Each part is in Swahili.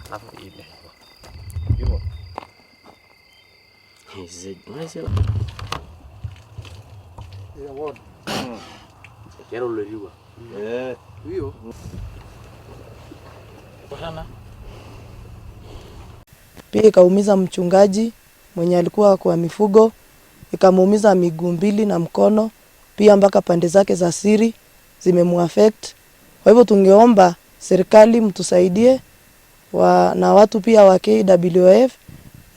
Alafu ile. Hivyo. Eh. Pia ikaumiza mchungaji mwenye alikuwa kwa mifugo, ikamuumiza miguu mbili na mkono, pia mpaka pande zake za siri zimemuaffect. Kwa hivyo tungeomba serikali mtusaidie na watu pia wa KWF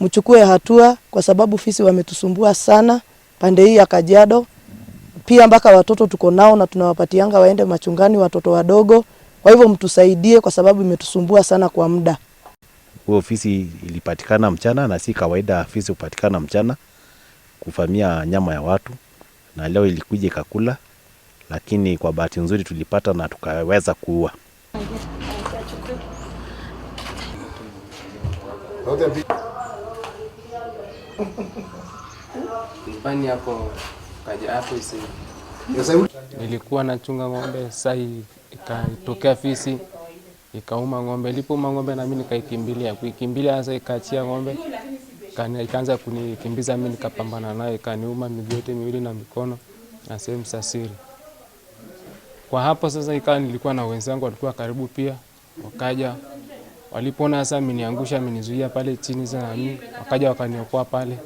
mchukue hatua, kwa sababu fisi wametusumbua sana pande hii ya Kajiado. Pia mpaka watoto tuko nao na tunawapatianga waende machungani, watoto wadogo. Kwa hivyo mtusaidie, kwa sababu imetusumbua sana kwa muda. Huyo fisi ilipatikana mchana, na si kawaida fisi hupatikana mchana kuvamia nyama ya watu, na leo ilikuja ikakula, lakini kwa bahati nzuri tulipata na tukaweza kuua. Nyumbani hapo kaja hapo isi. Nilikuwa nachunga ng'ombe, sasa ikatokea fisi ikauma ng'ombe. Ilipouma ng'ombe na mimi nikaikimbilia. Kuikimbilia sasa ikaachia ng'ombe. Ikaanza kunikimbiza mimi, nikapambana nayo, ikaniuma miguu yote miwili na mikono na sehemu za siri. Kwa hapo sasa ikawa nilikuwa na wenzangu walikuwa karibu pia, wakaja walipoona sasa ameniangusha, amenizuia pale chini sana na mimi, wakaja wakaniokoa pale.